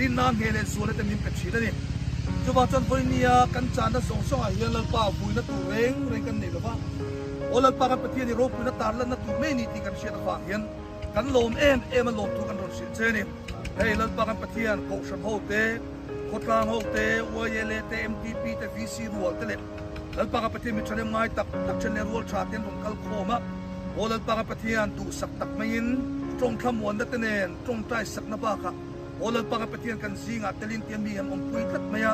Rinna ngheh leh zualna te min pe thin a ni. Chuvang chuan vawinia kan channa zawng zawngah hian Lalpa vuina tur reng reng kan nei lova, Aw Lalpa kan Pathian i ropuina tarlanna tur ngei ni tih kan hriat avang hian kan lawm em em a lawm thu kan rawn hrilh che a ni. Hei Lalpa kan Pathian, Kohhran ho te, Khawtlang ho te, YLA te, MTP te, VC rual te leh Lalpa kan Pathian mi thahnem ngai tak tak then leh rual tha te an rawn kal khawm a. Aw Lalpa kan Pathian, duhsak tak maiin tawngthla muanna te nen tawngtai sakna bakah Aw Lalpa ka Pathian kan zingah telin tia mi an awmpui tlat mai a,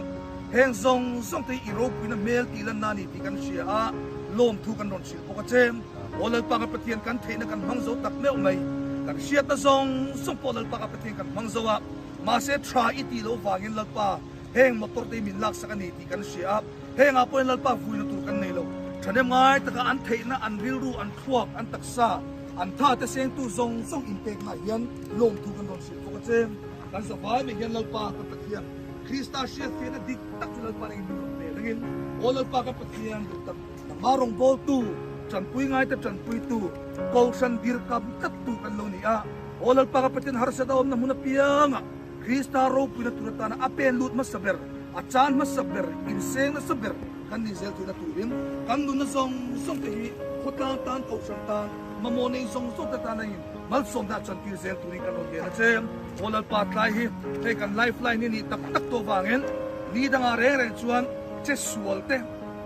heng zawng zawng te hi i ropuina hmel tih lanna a ni tih kan hria a, lawmthu kan rawn hrilh bawk a che. Aw Lalpa ka Pathian kan theihna kan hmang zo tak meuh mai, kan hriatna zawng zawng pawh Lalpa ka Pathian kan hmang zo a, mahse tha i tih loh vangin Lalpa heng motor te hi min laksak a ni tih kan hria a, hengah pawhin Lalpa vuina tur kan nei lo. Thahnem ngai taka an theihna, an rilru, an thluak, an taksa, an tha te sengtu zawng zawng inpeknaah hian lawmthu kan rawn hrilh bawk a che. Kan zavai mai hian Lalpa ka Pathian, Krista hriatfiahna dik tak chu Lalpa nangin min rawn pe rengin, Aw Lalpa ka Pathian duh tak, nangmah rawngbawltu, tanpui ngaite tanpuitu, Kohhran dirkam tlattu kan lo ni a. Aw Lalpa ka Pathian harsat a awmna hmun apiangah Krista ropuina tur atana a pen lut hmasa ber, a chan hmasa ber, inseng nasa ber kan ni zel theihna turin kan nunna zawng zawng te hi khawtlang tan, Kohhran tan, mamawh nei zawng zawng te tan a in Malsawmna chantir zel turin kan rawn ngen a che. Aw Lalpa tlai hi hei kan life line hi nih tak tak tawh vangin ni dangah reng reng chuan che sual te,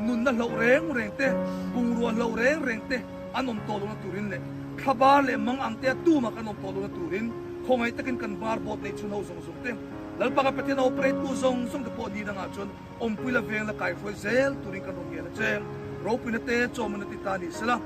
nunna hloh reng reng te, bungrua hloh reng reng te an awm tawh lohna turin leh thlabar leh mang ang tea tumah kan awm tawh lohna turin khawngaih takin kan bar bawt neih chhun ho zawng zawng te, Lalpa ka Pathian a operate tu zawng zawng te pawh ni dangah chuan awmpui la veng la kaihruai zel turin kan rawn ngen a che. Ropuina te chawmna ti ta ni sela.